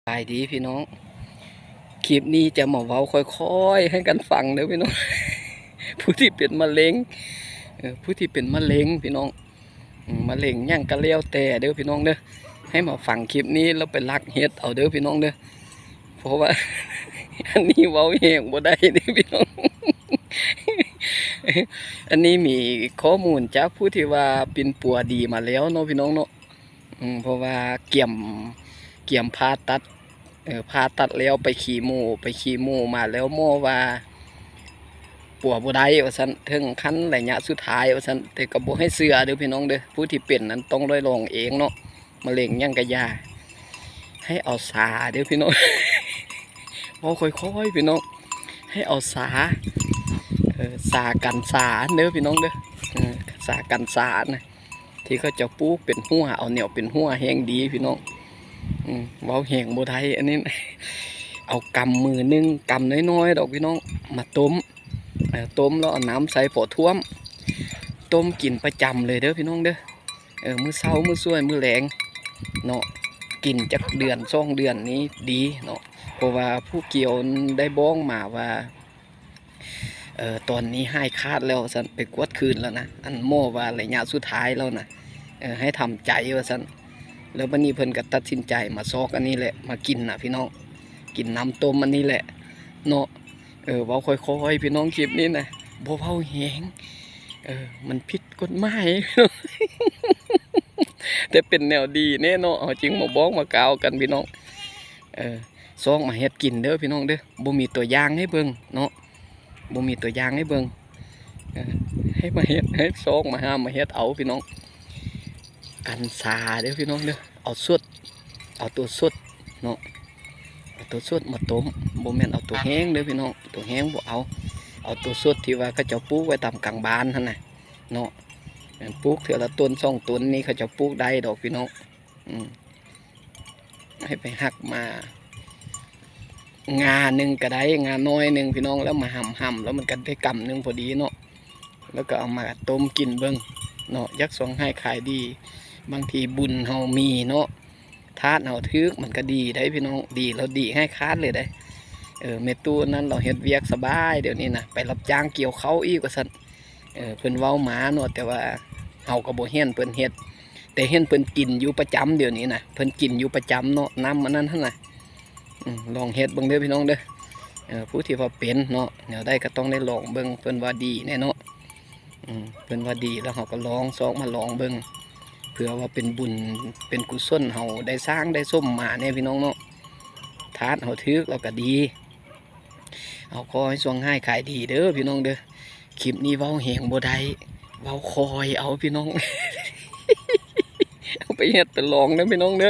ບາຍດີພີ່ນ້ອງ, ຄລິບນີ້ຈະມາເວົ້າຄ່ອຍໆໃຫ້ກັນຟັງເດີພີ່ນ້ອງ. ຜູ້ທີ່ເປັນມະເຮັງ ເອີ ຜູ້ທີ່ເປັນມະເຮັງພີ່ນ້ອງ ອືມ ມະເຮັງຫຍັງກະແລ້ວແຕ່ເດີພີ່ນ້ອງເດີ, ໃຫ້ມາຟັງຄລິບນີ້ແລ້ວໄປລັກເຮັດເອົາເດີພີ່ນ້ອງເດີ. ເພາະວ່າ ອັນນີ້ເວົ້າແຮງບໍ່ໄດ້ເດີພີ່ນ້ອງ. ອັນນີ້ມີຂໍ້ມູນຈາກຜູ້ທີ່ວ່າປິ່ນປົວດີມາແລ້ວເນາະພີ່ນ້ອງເນາະ. ອືມ ເພາະວ່າກຽມ ກຽມຜ່າຕັດ ເອີ ຜ່າຕັດແລ້ວໄປຄີໂມ ໄປຄີໂມມາແລ້ວໝໍວ່າປົວບໍ່ໄດ້ວ່າຊັ້ນ, ເຖິງຂັ້ນໄລຍະສຸດທ້າຍວ່າຊັ້ນ, ແຕ່ກໍບໍ່ໃຫ້ເຊື່ອເດີພີ່ນ້ອງເດີ, ຜູ້ທີ່ເປັນນັ້ນຕ້ອງໄດ້ລອງເອງເນາະ. ມະເຮັງຫຍັງກະຢ່າ ໃຫ້ເອົາສາເດີພີ່ນ້ອງ. ເວົ້າຄ່ອຍໆພີ່ນ້ອງ, ໃຫ້ເອົາສາ ເອີ ສາກັນສາເດີພີ່ນ້ອງເດີ, ເອີ ສາກັນສານະ ທີ່ເຂົາເຈົ້າປູກເປັນຫົວ ເອົາແນວເປັນຫົວແຮງດີພີ່ນ້ອງ. ອືມ ເວົ້າແຮງບໍ່ໄດ້ອັນນີ້. ເອົາກຳມືໜຶ່ງ ກຳນ້ອຍໆດອກພີ່ນ້ອງ ມາຕົ້ມ, ເອີ ຕົ້ມແລ້ວເອົານ້ຳໃສ່ພໍຖ້ວມ, ຕົ້ມກິນປະຈຳເລີຍເດີພີ່ນ້ອງເດີ. ເອີ ມື້ເຊົ້າ ມື້ສວຍ ມື້ແລງເນາະ, ກິນຈັກເດືອນສອງເດືອນນີ້ດີເນາະ. ເພາະວ່າຜູ້ກ່ຽວໄດ້ບອກມາວ່າ ເອີ ຕອນນີ້ຫາຍຂາດແລ້ວວ່າຊັ້ນ, ໄປກວດຄືນແລ້ວນະ, ອັນໝໍວ່າໄລຍະສຸດທ້າຍແລ້ວນະ, ເອີ ໃຫ້ທຳໃຈວ່າຊັ້ນ. ແລ້ວບັດນີ້ເພິ່ນກໍຕັດສິນໃຈມາຊອກອັນນີ້ແຫຼະ ມາກິນນະພີ່ນ້ອງ, ກິນນ້ຳຕົ້ມອັນນີ້ແຫຼະເນາະ. ເອີ ເວົ້າຄ່ອຍໆພີ່ນ້ອງ, ຄລິບນີ້ນະ ບໍ່ເວົ້າແຮງ, ເອີ ມັນຜິດກົດໝາຍ. ແຕ່ເປັນແນວດີແດ່ເນາະ, ເຮົາຈຶ່ງມາບອກມາກ່າວກັນພີ່ນ້ອງ. ເອີ ຊອກມາເຮັດກິນເດີພີ່ນ້ອງເດີ, ບໍ່ມີຕົວຢ່າງໃຫ້ເບິ່ງເນາະ, ບໍ່ມີຕົວຢ່າງໃຫ້ເບິ່ງ. ເອີ ໃຫ້ມາເຮັດ ໃຫ້ຊອກມາຫາມາເຮັດເອົາພີ່ນ້ອງ. ກັນຊາເດີພີ່ນ້ອງເດີ, ເອົາສົດ ເອົາຕົວສົດເນາະ, ເອົາຕົວສົດມາຕົ້ມ, ບໍ່ແມ່ນເອົາຕົວແຫ້ງເດີພີ່ນ້ອງ, ຕົວແຫ້ງບໍ່ເອົາ. ເອົາຕົວສົດທີ່ວ່າເຂົາເຈົ້າປູກໄວ້ຕາມກາງບ້ານຫັ້ນນະເນາະ, ແມ່ນປູກເທື່ອລະຕົ້ນສອງຕົ້ນນີ້ ເຂົາເຈົ້າປູກໄດ້ດອກພີ່ນ້ອງ. ອືມ ໃຫ້ໄປຫັກມາ ງ່າໜຶ່ງກໍໄດ້, ງ່າໜ້ອຍໜຶ່ງພີ່ນ້ອງ, ແລ້ວມາຫຳໆ ແລ້ວມັນກໍໄດ້ກຳໜຶ່ງພໍດີເນາະ. ແລ້ວກໍເອົາມາຕົ້ມກິນເບິ່ງເນາະ, ຢາກຊ່ວງໃຫ້ຂາຍດີ. ບາງທີບຸນເຮົາມີເນາະ, ທາດເຮົາຖືກ ມັນກໍດີໄດ໋ພີ່ນ້ອງ, ດີແລ້ວດີໃຫ້ຂາດເລີຍໄດ໋. ເອີ ແມ່ຕູ້ນັ້ນລາວເຮັດວຽກສະບາຍດຽວນີ້ນະ, ໄປຮັບຈ້າງກ່ຽວເຂົ້າອີກວ່າຊັ້ນ. ເອີ ເພິ່ນເວົ້າມາເນາະ, ແຕ່ວ່າເຮົາກໍບໍ່ເຫັນເພິ່ນເຮັດ, ແຕ່ເຫັນເພິ່ນກິນຢູ່ປະຈຳດຽວນີ້ນະ, ເພິ່ນກິນຢູ່ປະຈຳເນາະ ນ້ຳອັນນັ້ນຫັ້ນນະ. ອືມ ລອງເຮັດເບິ່ງເດີພີ່ນ້ອງເດີ. ເອີ ຜູ້ທີ່ວ່າເປັນເນາະ, ແນວໃດກໍຕ້ອງໄດ້ລອງເບິ່ງ, ເພິ່ນວ່າດີແນ່ເນາະ. ອືມ ເພິ່ນວ່າດີ ແລ້ວເຮົາກໍລອງ ຊອກມາລອງເບິ່ງ, ເພື່ອວ່າເປັນບຸນເປັນກຸສົນ ເຮົາໄດ້ສ້າງໄດ້ສົມມາແນ່ພີ່ນ້ອງເນາະ. ທາດເຮົາຖືກ ແລ້ວກໍດີ. ເອົາ ຂໍໃຫ້ຊ່ວງຮ້າຍຂາຍດີເດີພີ່ນ້ອງເດີ. ຄລິບນີ້ເວົ້າແຮງບໍ່ໄດ້, ເວົ້າຄ່ອຍເອົາພີ່ນ້ອງ. ເອົາໄປເຮັດໄປລອງເດີພີ່ນ້ອງເດີ.